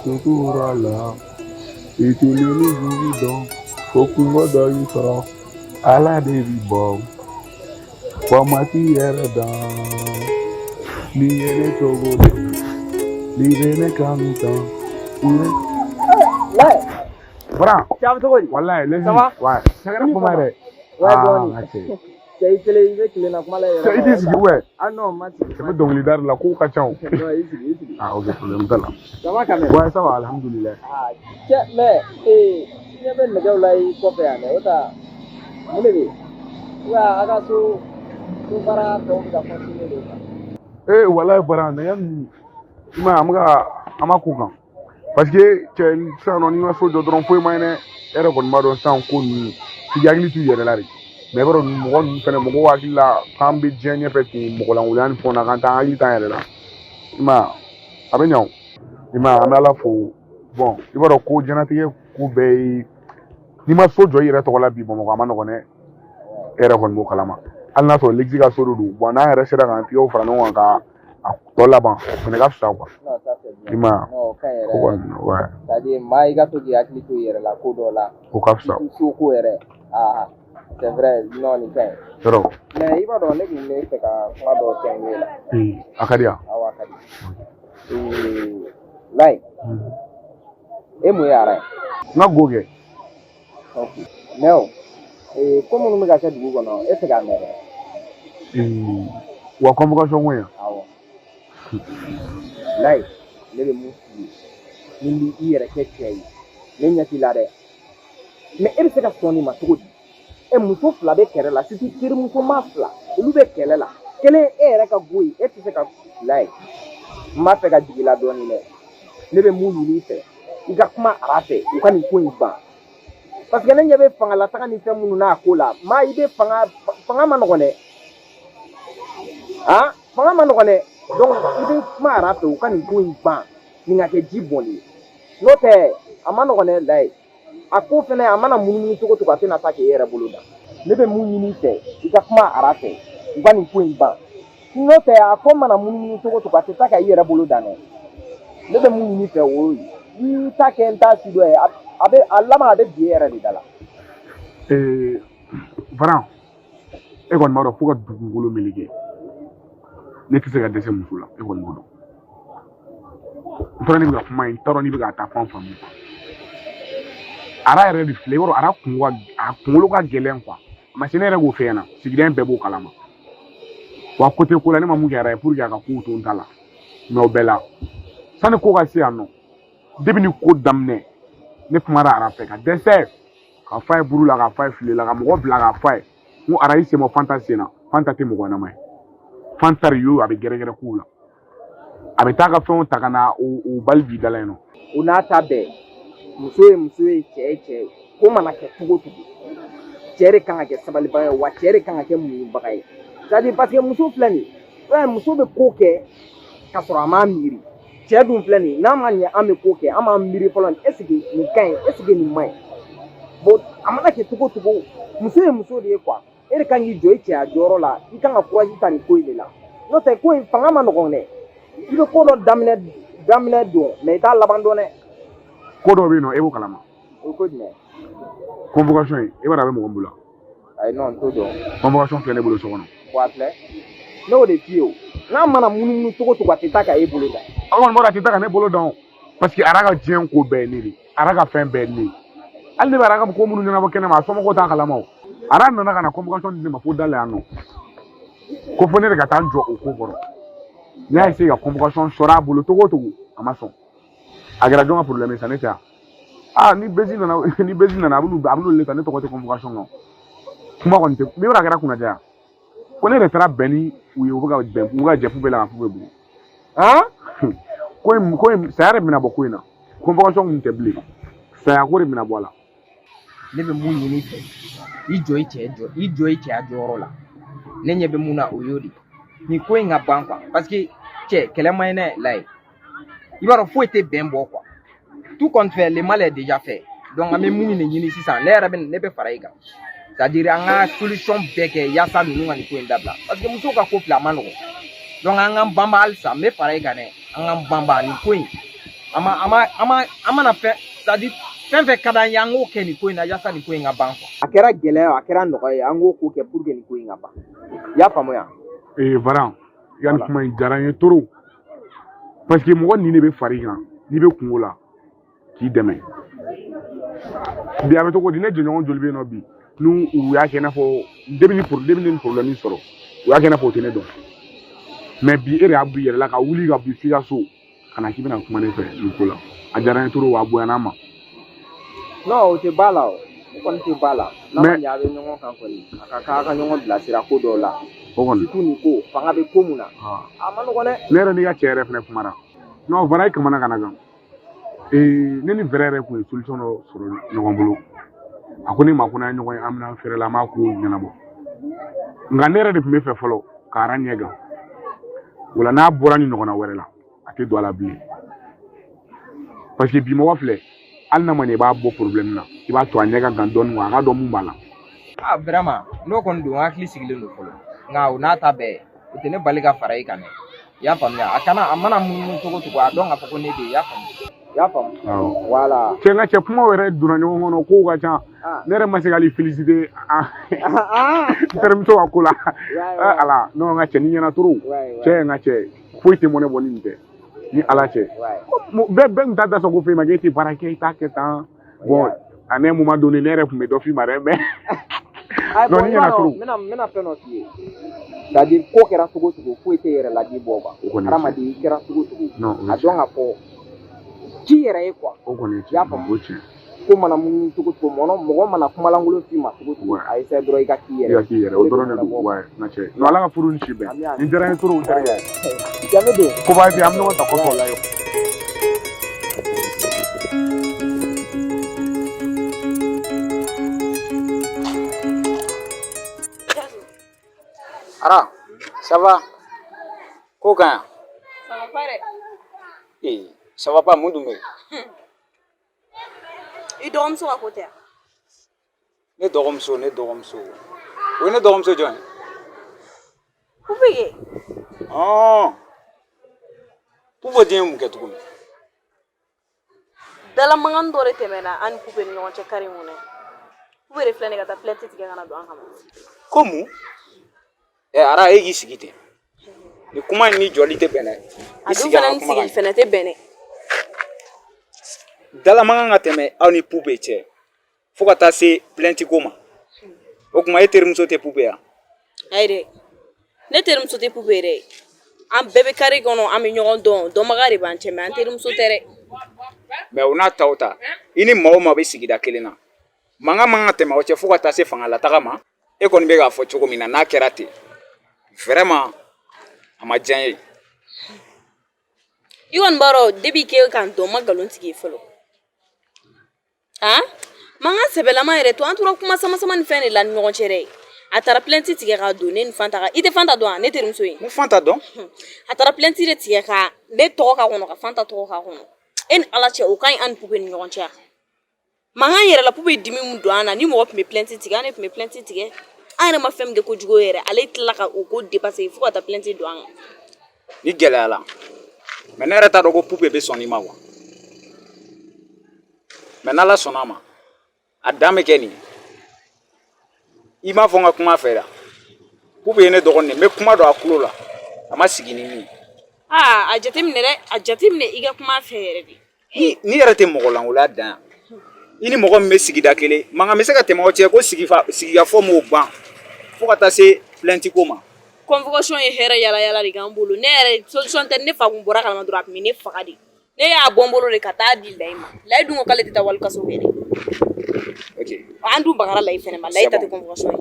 Sutura la i tɛ ni jugu dɔn fo kungo dɔ y'i sɔrɔ Ala de bi bɔ wa ma t'i yɛrɛ dɔn n'i ye ne cogo dɔn n'i bɛ ne kanu tan u ye. Ouais. Bara. Cɛ bɛ cogo di? Walayi lezi. Ça va? Ouais. Sɛgɛrɛ kuma yɛrɛ. Ouais, dɔɔni. Ah, cɛ. Cɛ i kelen i bɛ tile na kuma la yɛrɛ. Cɛ i t'i sigi wɛ. Ah non, ma sigi. Cɛ bɛ dɔnkilida de la kow ka ca o. Non, i sigi i sigi. Ah ok, problème t'a la. Ça va quand même? Ouais, ça va, alhamdoulilah. Ah, cɛ mais ɲɛ bɛ nɛgɛw la i kɔfɛ yan dɛ, o ta mun de bɛ yen? Ou bien a ka so so baara tɔw bɛ ka continuer de quoi? Eh walayi bara nɛgɛ ninnu i m'a ye an bɛ ka an ma k'u kan parce que cɛ sisan nɔ n'i ma so jɔ dɔrɔn foyi ma ɲi dɛ. E yɛrɛ kɔni b'a dɔn sisan ko ninnu f'i k'i hakili t'u yɛrɛ la de, mais i b'a dɔn mɔgɔ ninnu fɛnɛ mɔgɔw hakili la k'an bɛ diɲɛ ɲɛfɛ ten mɔgɔlankolon ni fɛnw na k'an t'an hakili t'an yɛrɛ la. I m'a ye a bɛ ɲa o. I m'a ye an bɛ Ala fo. Bon, i b'a dɔn ko diɲɛlatigɛ ko bɛɛ ye n'i ma so jɔ i yɛrɛ tɔgɔ la bi Bamakɔ a ma nɔgɔn dɛ. E yɛrɛ kɔni b'o kalama hali n'a sɔrɔ l'Église ka so de don. Bon, n'an yɛrɛ sera k'an tigɛw fara ɲɔgɔn kan ka a tɔ laban, o fɛnɛ ka fisa quoi. Non, ça c'est bien. I m'a ye. Non, o ka ɲi o yɛrɛ. Kɔni ouais. C'est à dire maa i ka to k'i hakili to i yɛrɛ la ko dɔw la. O ka fisa. Surtout so ko yɛrɛ. Ah, c'est vrai, non nin ka ɲi. Yɔrɔ. Mais i b'a dɔn ne tun bɛ fɛ ka kuma dɔw tɛnku e la. A ka di yan. Awɔ, a ka di. Layi, e mun ye ara ye? N ka go kɛ. Ok. Mais o, ko minnu bɛ ka kɛ dugu kɔnɔ, e tɛ k'a mɛn dɛ. Wa convocation ko in. Awɔ. Layi, ne bɛ mun f'i ye, ni b'i yɛrɛ kɛ cɛ ye, ne ɲɛ t'i la dɛ. Mais e bɛ se ka sɔn nin ma cogo di? E muso fila bɛ kɛlɛ la, surtout terimusoma fila, olu bɛ kɛlɛ la. Kelen e yɛrɛ ka go ye, e tɛ se ka Layi. N b'a fɛ ka jigin i la dɔɔnin dɛ. Ne bɛ mun ɲini i fɛ, i ka kuma ara fɛ, u ka nin ko in ban. Parce que ne ɲɛ bɛ fangalataga ni fɛn minnu n'a ko la, maa i bɛ fanga fanga ma nɔgɔn dɛ. Ah, fanga ma nɔgɔn dɛ. Donc i bɛ kuma ara fɛ u ka nin ko in ban, nin ka kɛ ji bɔnni ye. N'o tɛ a ma nɔgɔn dɛ Layi. A ko fɛnɛ a mana munumunu cogo cogo a tɛna taa k'e yɛrɛ bolo da. Ne bɛ mun ɲini i fɛ, i ka kuma ara fɛ, u ka nin ko in ban. N'o tɛ a ko mana munumunu cogo cogo a tɛ taa ka i yɛrɛ bolo dan dɛ. Ne bɛ mun ɲini i fɛ o y'o ye. I ta kɛ n ta si dɔ ye, a bɛ a laban a bɛ bin e yɛrɛ de da la. Varan, e kɔni b'a dɔn fo ka dugukolo meleke ne tɛ se ka dɛsɛ muso la. E kɔni b'o dɔn. N taara ne bɛ ka kuma in, n t'a dɔn n'i bɛ k'a ta fan faamu quoi. Ara yɛrɛ de filɛ, i b'a dɔn ara kun ka a kunkolo ka gɛlɛn quoi. A ma se ne yɛrɛ k'o fɛ ɲɛna, sigida in bɛɛ b'o kalama wa. Côté ko la ne ma mun kɛ ara ye pour que a ka kow to n ta la, mais o bɛɛ la sani ko ka se yan nɔ, depuis ni ko daminɛ ne kumara ara fɛ ka dɛsɛ k'a f'a ye buru la, k'a f'a ye file la, ka mɔgɔ bila k'a f'a ye. N ko ara i sen bɔ Fanta sen na. Fanta tɛ mɔgɔ ɲɛnama ye. Fanta de y'o a bɛ gɛrɛgɛrɛ kow la, a bɛ taa ka fɛnw ta ka na o bali b'i da la yen nɔ. O n'a ta bɛɛ, muso ye muso ye, cɛ ye cɛ ye. Ko mana kɛ cogo o cogo, cɛ de kan ka kɛ sabalibaga ye wa cɛ de kan ka kɛ muɲubaga ye. C'est à dire parce que muso filɛ nin ye, i b'a ye muso bɛ ko kɛ ka sɔrɔ a m'a miiri. Cɛ dun filɛ nin ye, n'a ma ɲɛ an bɛ ko kɛ, an b'an miiri fɔlɔ, est ce que nin ka ɲi, est ce que nin man ɲi. Bon, a mana kɛ cogo o cogo, muso ye muso de ye quoi. E de kan k'i jɔ i cɛya jɔyɔrɔ la, i kan ka courage ta nin ko in de la. N'o tɛ ko in fanga ma nɔgɔn dɛ. I bɛ ko dɔ daminɛ daminɛ don, mais i t'a laban dɔn dɛ. Ko dɔw bɛ yen nɔ, e b'o kalama. O ye ko jumɛn? Convocation in, e b'a dɔn a bɛ mɔgɔ min bolo. Ayi non, n t'o dɔn. Convocation filɛ ne bolo so kɔnɔ. Wa a filɛ, ne y'o de f'i ye o, n'a mana munumunu cogo o cogo a tɛ taa ka e bolo da. Aw kɔni b'a dɔn a tɛ taa ka ne bolo dɔn parce que ara ka diɲɛ ko bɛɛ ye ne de ye, ara ka fɛn bɛɛ ye ne ye. Hali ne bɛ ara ka ko minnu ɲɛnabɔ kɛnɛma, a somɔgɔw t'a kalama o. Ara nana ka na convocation di ne ma fo da la yan nɔ, ko fo ne de ka taa n jɔ o ko kɔrɔ. Ne y'a essayer ka convocation sɔrɔ a bolo cogo o cogo, a ma sɔn. A kɛra jɔn ka problème ye sa? Ne tɛ yan. Aa, ni bezi nana, ni bezi nana, a bɛn'olu le ta. Ne tɔgɔ tɛ convocation kan. Kuma kɔni tɛ min a kɛra kunnaja yan ko ne yɛrɛ taara bɛn ni u ye, u bɛ ka bɛn, u bɛ ka jɛ bɛɛ la ka fu bɛ bugu. Han. Ko in saya de bɛna bɔ ko in na. Convocation kun tɛ bilen, saya ko de bɛna bɔ a la. Ne bɛ mun ɲini i fɛ, i jɔ i cɛ jɔ, i jɔ i cɛya jɔyɔrɔ la. Ne ɲɛ bɛ mun na, o y'o de ye. Nin ko in ka ban quoi, parce que cɛ kɛlɛ man ɲi dɛ Layi. I b'a dɔn foyi tɛ bɛn bɔ quoi. Tout compte fait, le mal est déjà fait. Donc an bɛ mun de ɲini sisan, ne yɛrɛ bɛ ne bɛ fara i kan, c'est à dire an ka solution bɛɛ kɛ yaasa ninnu ka nin ko in dabila, parce que musow ka ko filɛ a ma nɔgɔn. Donc an k'an banba halisa, n bɛ fara i kan dɛ, an k'an banba nin ko in. An ma an ma an ma an mana fɛn, c'est à dire fɛn fɛn ka d'an ye, an k'o kɛ nin ko in na yaasa nin ko in ka ban quoi. A kɛra gɛlɛya o, a kɛra nɔgɔya ye, an k'o ko kɛ pour que nin ko in ka ban. I y'a faamuya? Ee Varan, i ka nin kuma in diyara n ye trop, parce que mɔgɔ nin de bɛ far'i kan n'i bɛ kungo la k'i dɛmɛ. Bi a bɛ cogo di? Ne jɛɲɔgɔn joli bɛ yen nɔ bi n'u u y'a kɛ i n'a fɔ depuis ni problème sɔrɔ, u y'a kɛ i n'a fɔ u tɛ ne dɔn. Mais bi e de y'a b'i yɛrɛ la ka wuli ka bɔ f'i ka so ka na k'i bɛna kuma ne fɛ nin ko la. A diyara n ye trop, wa a bonyana n ma. Non, o tɛ ba la, o o kɔni tɛ ba la. N'a ma ɲɛ a bɛ ɲɔgɔn kan kɔni, a ka kan a ka ɲɔgɔn bilasira ko dɔw la. O kɔni. Surtout nin ko fanga bɛ ko mun na, a ma nɔgɔn dɛ. Ne yɛrɛ n'i ka cɛ yɛrɛ fɛnɛ kumara. Non, Varan, e kamana kana gan. Ee, ne ni Vɛrɛ yɛrɛ kun ye solution dɔ sɔrɔ ɲɔgɔn bolo. A ko ne ma ko n'an ye ɲɔgɔn ye, an bɛna fɛɛrɛ la, an b'a ko ɲɛnabɔ. Nka ne yɛrɛ de tun bɛ fɛ fɔlɔ ka Aran ɲɛ gan. O la n'a bɔra ni ɲɔgɔnna wɛrɛ la, a tɛ don a la bilen. Parce que bi mɔgɔ filɛ, hali n'a ma ɲɛ i b'a bɔ problème na, i b'a to a ɲɛ ka gan dɔɔnin quoi, a k'a dɔn mun b'a la. Ah vraiment, n'o kɔni don, n hakili sigilen don fɔlɔ. Nka o n'a ta bɛɛ, o tɛ ne bali ka fara i kan dɛ. I y'a faamuya? A kana a mana munumunu cogo cogo, a dɔn k'a fɔ ko ne bɛ yen. I y'a faamu? I y'a faamu? Awɔ. Voilà. Cɛ, n ka cɛ, kumaw yɛrɛ donna ɲɔgɔn kɔnɔ, kow ka ca. Ne yɛrɛ ma se k'ale féliciter n terimuso ka ko la. Ala non, n ka cɛ, ni ɲɛna trop. Cɛ, n ka cɛ, foyi tɛ mɔnɛ bɔ ni nin tɛ ni Ala cɛ. Bɛɛ bɛɛ tun t'a da sɔn ko f'e ma k'e tɛ baara kɛ, i t'a kɛ tan. Bon, à un moment donné, ne yɛrɛ tun bɛ dɔ f'i ma dɛ, mais non, ni ɲɛna trop. N bɛna fɛn dɔ f'i ye, c'est à dire ko kɛra cogo cogo, foyi tɛ yɛrɛ ladi bɔ quoi. O kɔni ye. Hadamaden, i kɛra cogo cogo, Non, o a ye dɔn k'a fɔ k'i yɛrɛ ye quoi. O kɔni ye I y'a tiɲɛ. faamu? O ye tiɲɛ. Ko mana munumunu cogo cogo, mɔgɔ mana kumalankolon f'i ma cogo cogo, a essaye dɔrɔn i ka k'i I yɛrɛ ka k'i yɛrɛ, o dɔrɔn de don. Ouais, n ka cɛ, non, Ala ka furu ni si bɛn. Nin diyara n ye trop, n terikɛ. Jamu don. Ko ba bi, an bɛ ɲɔgɔn ta kɔfɛ o la. Ara, ça va? Ko ka ɲi? Ça va pas dɛ. Ee, ça va pas, mun dun bɛ yen? I dɔgɔmuso ka ko tɛ yan. Ne dɔgɔmuso, ne dɔgɔmuso. O ye ne dɔgɔmuso jɔn ye? Pupe kɛ. Ɔn. Pupe den ye mun kɛ tuguni? Dalamankan dɔ de tɛmɛna an ni Pupe ni ɲɔgɔn cɛ kari in kɔnɔ. Pupe de filɛ nin ye ka taa plainte tigɛ ka na don an kama. Ko mun? Ɛ Ara, e k'i sigi ten. Nin kuma in ni jɔli tɛ bɛn dɛ. A I dun sigi an fana ka ni kuma kan. sigili fɛnɛ tɛ bɛn dɛ. Dalamankan ka tɛmɛ aw ni Pupe cɛ fo ka taa se plainte ko ma. O tuma e terimuso tɛ Pupe ya? Ayi dɛ. Ne terimuso tɛ Pupe dɛ. An bɛɛ bɛ kari kɔnɔ, an bɛ ɲɔgɔn dɔn, dɔnbaga de b'an cɛ, mais an terimuso tɛ dɛ. Mais o n'a ta o ta, i ni maa o maa bɛ sigida kelen na, mankan man ka tɛmɛ aw cɛ fo ka taa se fangalataga ma. E kɔni bɛ k'a fɔ cogo min na, n'a kɛra ten, vraiment a ma diya n ye. I kɔni b'a dɔn, depuis k'e k'an dɔn, n ma nkalon tigɛ fɔlɔ. Han? Mankan sɛbɛlama yɛrɛ to, an tora kuma sama sama ni fɛn de la ni ɲɔgɔn cɛ dɛ. A taara plainte tigɛ ka don ne ni Fanta kan. I tɛ Fanta dɔn wa? Ne terimuso ye. N Fanta dɔn. A taara plainte de tigɛ ka ne tɔgɔ k'a kɔnɔ, ka Fanta tɔgɔ k'a kɔnɔ. E ni Ala cɛ, o ka ɲi an ni Pupe ni ɲɔgɔn cɛ wa? Mankan yɛrɛ la, Pupe ye dimi min don an na, ni mɔgɔ tun bɛ plainte tigɛ, an de tun bɛ plainte tigɛ. An yɛrɛ ma fɛn min kɛ kojugu yɛrɛ, ale tilala ka o ko dépasser fo ka taa plainte don an kan. Ni gɛlɛyara, mais ne yɛrɛ t'a dɔn ko Pupe bɛ sɔn nin ma quoi. Mais n'Ala sɔnna a ma, a dan bɛ kɛ nin ye. I m'a fɔ n ka kuma fɛ da. Pupe ye ne dɔgɔnin de ye, n bɛ kuma don a tulo la, a ma sigi ni min ye. Aa, a jateminɛ dɛ, a jateminɛ i ka kuma fɛ yɛrɛ de. Ni yɛrɛ tɛ mɔgɔ lankoloya dan yan. I ni mɔgɔ min bɛ sigida kelen, mankan bɛ se ka tɛmɛ aw cɛ ko sigikafɔ m'o ban fo ka taa se plainte ko ma. Convocation ye hɛrɛ yala yala de k'an bolo. Ne yɛrɛ, solution tɛ. Ne fa kun bɔra kalama dɔrɔn, a tun bɛ ne faga de. Ne y'a bɔ n bolo de ka taa di Layi ma. Layi dun ko k'ale tɛ taa wali kaso kɛ dɛ. Ok. An dun bagara Layi fɛnɛ ma. Layi ta tɛ convocation ye.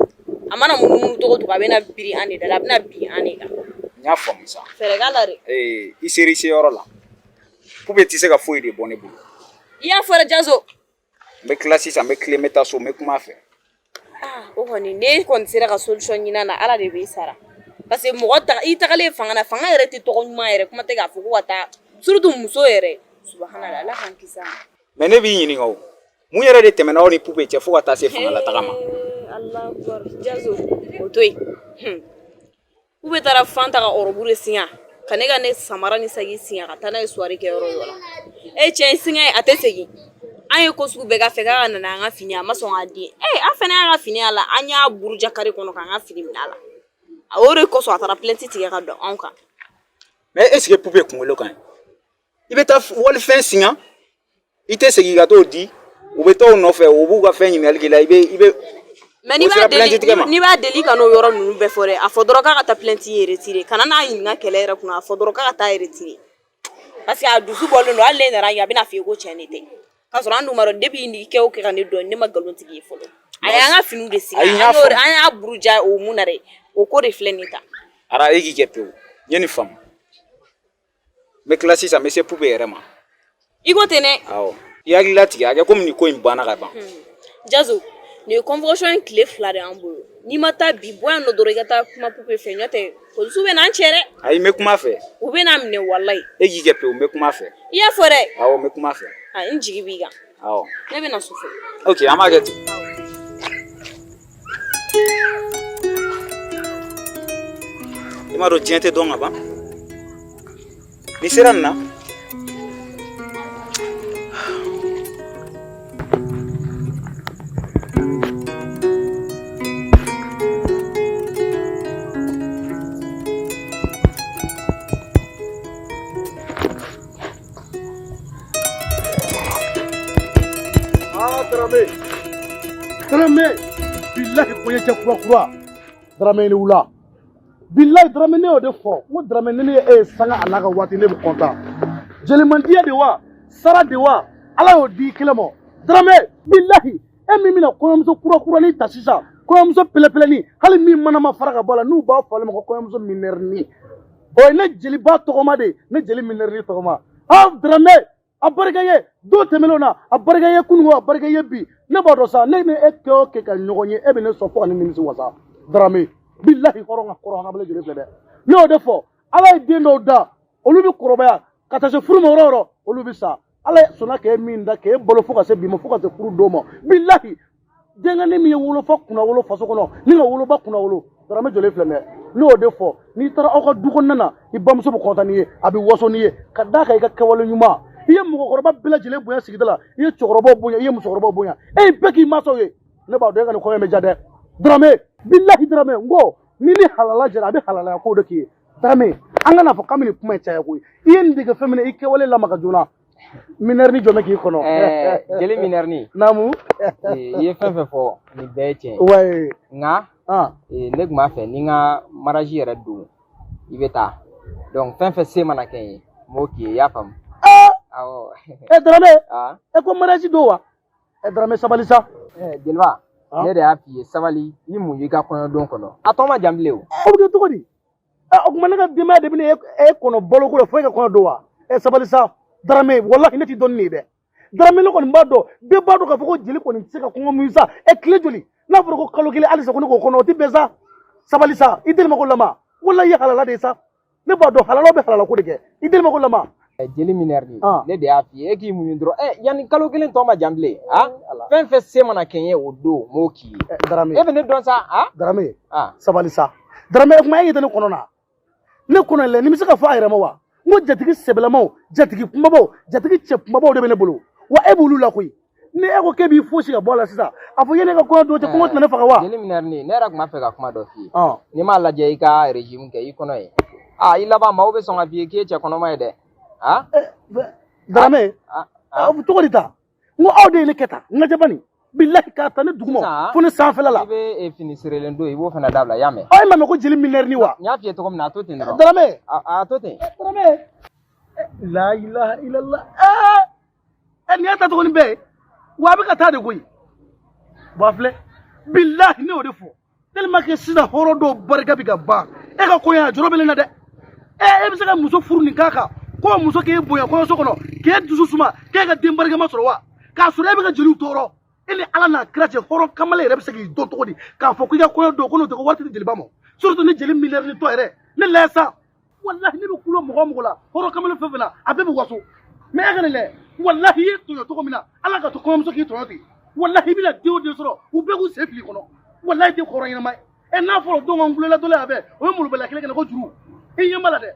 A mana munumunu cogo cogo, a bɛna biri an de da la, a bɛna bin an de kan. N y'a faamu sa. Fɛɛrɛ k'a la dɛ. Ee, i ser'i seyɔrɔ la. Pupe tɛ se ka foyi de bɔ ne bolo. I y'a fɔ dɛ, Jazo. N bɛ tila sisan, n bɛ tilen, n bɛ taa so, n bɛ kuma a fɛ. Ah, o kɔni, ne kɔni sera ka solution ɲini a na, Ala de b'i sara. Parce que mɔgɔ taga i tagalen fanga na, fanga yɛrɛ tɛ tɔgɔ ɲuman yɛrɛ, kuma tɛ k'a fɔ ko ka taa, surtout muso yɛrɛ. Subhanallah, Ala k'an kisi a ma. Mais ne b'i ɲininka o, mun yɛrɛ de tɛmɛna aw ni Pupe cɛ fo ka taa se fangalataga ma? Allahu akbar, Jazo, o to yen. Pupe taara Fanta ka ɔrɔbu de siɲa. Ka ne ka ne samara ni saki siga ka taa n'a ye soirée kɛyɔrɔ dɔ la. E cɛ in singa ye a tɛ segin. An ye ko sugu bɛɛ k'a fɛ k'a ka na n'an ka fini ye, a ma sɔn k'a di. Ee an fana y'a ka fini a la, an y'a buruja kare kɔnɔ k'an ka fini minɛ a la. O de kosɔn a taara plainte tigɛ ka don anw kan. Mais est ce que Poupée kunkolo ka ɲi? I bɛ taa walifɛn siga, i tɛ segin ka t'o di, u bɛ taa o nɔfɛ, u b'u ka fɛn ɲininkali k'i la, i bɛ Mais n'i o sera b'a deli plainte tigɛ ma. N'i b'a deli ka n'o yɔrɔ ninnu bɛɛ fɔ dɛ, a fɔ dɔrɔn k'a ka taa plainte in retirer. Kana n'a ɲininka kɛlɛ yɛrɛ kunna, a fɔ dɔrɔn k'a ka taa retirer. Parce que a dusu bɔlen don, hali ne nana ye, a bɛna f'i ye ko tiɲɛ de tɛ. K'a sɔrɔ an dun b'a dɔn depuis n'i kɛ o kɛ ka ne dɔn, ne ma nkalon tigɛ i ye fɔlɔ. A y'an ka finiw de sigi. Ayi, n y'a faamu. An y'a buruja o mun na dɛ, o ko de filɛ nin ye tan. Ara, e k'i kɛ pewu, n ye nin faamu. N bɛ tila sisan, n bɛ se Poupée yɛrɛ ma. I ko ten dɛ. Awɔ, i hakili latigɛ, a kɛ komi nin ko in banna ka ban. Jazo, nin ye convocation in tile 2 de y'an bolo. N'i ma taa bi, bɔ yan nɔ dɔrɔn i ka taa kuma Poupée fɛ, n'o tɛ polisiw bɛ n'an cɛ dɛ. Ayi, n bɛ kuma fɛ. U bɛ n'a minɛ walayi. E k'i kɛ pewu, n bɛ kuma fɛ. I y'a fɔ dɛ. Awɔ, n bɛ kuma fɛ. A n jigi b'i kan. Awɔ. Ne bɛ na su fɛ. Ok, an b'a kɛ ten. I m'a dɔn diɲɛ tɛ dɔn ka ban. N'i sera nin na. Ah, Dramé. Dramé. Billahi kɔɲɔcɛ kura kura. Dramé ni wula. Billahi Dramé, ne y'o de fɔ. N ko Dramé, ni ne ye e ye sanga a n'a ka waati, ne bɛ content. Jelimandiya de wa, sara de wa, Ala y'o di i kelen ma. Dramé, billahi, e min bɛna kɔɲɔmuso kura kurani ta sisan, kɔɲɔmuso pɛlɛpɛlɛni, hali min mana ma fara ka bɔ a la, n'u b'a fɔ ale ma ko kɔɲɔmuso minɛrini. O ye ne jeliba tɔgɔma de ye, ne jeli minɛrini tɔgɔma. Ah, Dramé, a barika ye don tɛmɛnenw na, a barika ye kununko, a barika ye bi. Ne b'a dɔn sa, ne ni e kɛ o kɛ ka ɲɔgɔn ye, e bɛ ne sɔn fo ka ne nimisi wasa. Darame, bilahi, hɔrɔn ka kɔrɔ hakili joli filɛ dɛ. Ne y'o de fɔ, Ala ye den dɔw da, olu bɛ kɔrɔbaya ka taa se furu ma yɔrɔ o yɔrɔ, olu bɛ sa. Ala sɔnna k'e min da k'e balo fo ka se bi ma, fo ka se furu don ma. Bilahi, denkɛnin min ye wolofa kunna wolo faso kɔnɔ ni ka woloba kunna wolo, Darame jɔlen filɛ dɛ. Ne y'o de fɔ, n'i taara aw ka du kɔnɔna na, i bamuso bɛ kɔntan n'i ye, a bɛ waso n'i ye, ka d'a kan i ka kɛwale ɲuman. I ye mɔgɔkɔrɔba bɛɛ lajɛlen bonya sigida la, i ye cɛkɔrɔbaw bonya, i ye musokɔrɔbaw bonya, e ye bɛɛ k'i mansaw ye. Ne b'a dɔn e ka nin kɔɲɔ bɛ ja dɛ. Darame, bilahi, Darame, n ko ni ni halala jɛra, a bɛ halalaya ko de k'i ye. Darame, an kana fɔ k'an bɛ nin kuma in caya koyi. I ye nin dege fɛn min na, i kɛwale lamaga joona. Minɛri ni jɔn bɛ k'i kɔnɔ. Jeli minɛrini. Naamu. I ye fɛn fɛn fɔ, nin bɛɛ ye tiɲɛ ye. Wayi. Nka ne tun b'a fɛ ni n ka mariage yɛrɛ don, i bɛ taa. Donc fɛn fɛn se mana kɛ n ye, n b'o k'i ye, i y'a faamu? Awɔ. E Darame, e ko mariage don wa? E Darame, sabali sa. Jeliba, ne de y'a f'i ye, sabali, i mun y'i ka kɔɲɔdon kɔnɔ. A tɔ ma jan bilen o. O bɛ kɛ cogo di? O tuma ne ka denbaya de bɛ e kɔnɔ baloko la fo e ka kɔɲɔ don wa? E sabali sa. Darame, walahi ne t'i dɔn ni nin ye dɛ. Darame, ne kɔni b'a dɔn, bɛɛ b'a dɔn k'a fɔ ko jeli kɔni tɛ se ka kɔngɔ muɲu sa. E tile joli? N'a fɔra ko kalo kelen halisa ko ne k'o kɔnɔ, o tɛ bɛn sa. Sabali sa, i deli ma ko lama. Walahi i ye halala de ye sa. Ne b'a dɔn halalaw bɛ halala ko de kɛ. I deli ma ko lama. Jeli minɛri, ne de y'a f'i ye, e k'i muɲu dɔrɔn. Yanni kalo kelen tɔ ma jan bilen. Fɛn fɛn se mana kɛ n ye o don, n b'o k'i ye. Darame. E bɛ ne dɔn sa. Darame, sabali sa. Darame, o tuma e ɲɛ tɛ ne kɔnɔ na. Ne kɔnɔ lɛ, ni bɛ se ka fɔ a yɛrɛ ma wa? N ko jatigi sɛbɛlamaw, jatigi kunbabaw, jatigi cɛ kunbabaw de bɛ ne bolo. Wa e b'olu la koyi. Ni e ko k'e b'i fosi ka bɔ a la sisan, a fɔ yanni e ka kɔɲɔ don cɛ, kɔngɔ tɛna ne faga wa? Jeli minɛrini, ne yɛrɛ tun b'a fɛ ka kuma dɔ f'i ye. N'i m'a lajɛ i ka régime kɛ i kɔnɔ ye. I laban maaw bɛ sɔn ka f'i ye k'i ye cɛ kɔnɔma ye dɛ. Darame, cogo di ta? N ko aw de ye ne kɛ tan, n lajɛ bani. Bilahi k'a ta ne duguma fo ne sanfɛla la. I bɛ fini sirilen don, i b'o fana dabila, i y'a mɛn? Aw ye ma mɛn ko jeli minɛrini wa? N y'a f'i ye cogo min na, a to ten dɔrɔn. Darame. A to ten. Darame. La ilaha illallah. Nin y'a ta tuguni bɛɛ ye. Wa a bɛ ka taa de koyi. Wa filɛ, bilahi ne y'o de fɔ. Tellement que sisan hɔrɔn dɔw barika bɛ ka ban. E ka kɔɲɔ a jɔrɔ bɛ ne na dɛ. E bɛ se ka muso furu nin k'a kan. Ko muso k'e bonya kɔɲɔso kɔnɔ, k'e dusu suma, k'e ka den barikama sɔrɔ wa? K'a sɔrɔ e bɛ ka jeliw tɔɔrɔ. E ni Ala n'a kira cɛ, hɔrɔn kamalen yɛrɛ bɛ se k'i dɔn cogo di? K'a fɔ k'i ka kɔɲɔ don ko n'o tɛ ko wari tɛ di jeliba ma. Surtout ni jeli miliyari tɔ yɛrɛ. Ne lajɛ sa. Walahi ne bɛ kulo mɔgɔ o mɔgɔ la, hɔrɔn kamalen fɛn fɛn la, a bɛɛ bɛ waso. Mais e ka nin lajɛ, walahi i ye tɔɲɔ cogo min na, Ala ka to kɔɲɔmuso k'i tɔɲɔ ten. Walahi i bɛna den o den sɔrɔ, u bɛɛ k'u sen fili kɔnɔ. Walahi tɛ hɔrɔn ɲɛnama ye. N'a fɔra o don ko n kulela dɔ la yan fɛ, o ye molobaliya kelen kɛ ne ko juru. I ɲɛ b'a la dɛ.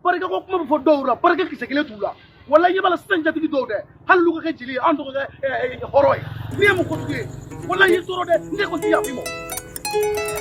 Barika ko kuma bɛ fɔ dɔw la, barika kisɛ kelen t'u la. Walayi, ɲɛ b'a la sisan, jatigi dɔw dɛ, hali n'u ka kɛ jeli ye, an tɔgɔ kɛ hɔrɔn ye. N'i ye mun kojugu ye, walayi, i tɔɔrɔ dɛ, ne ko ti yafa i ma.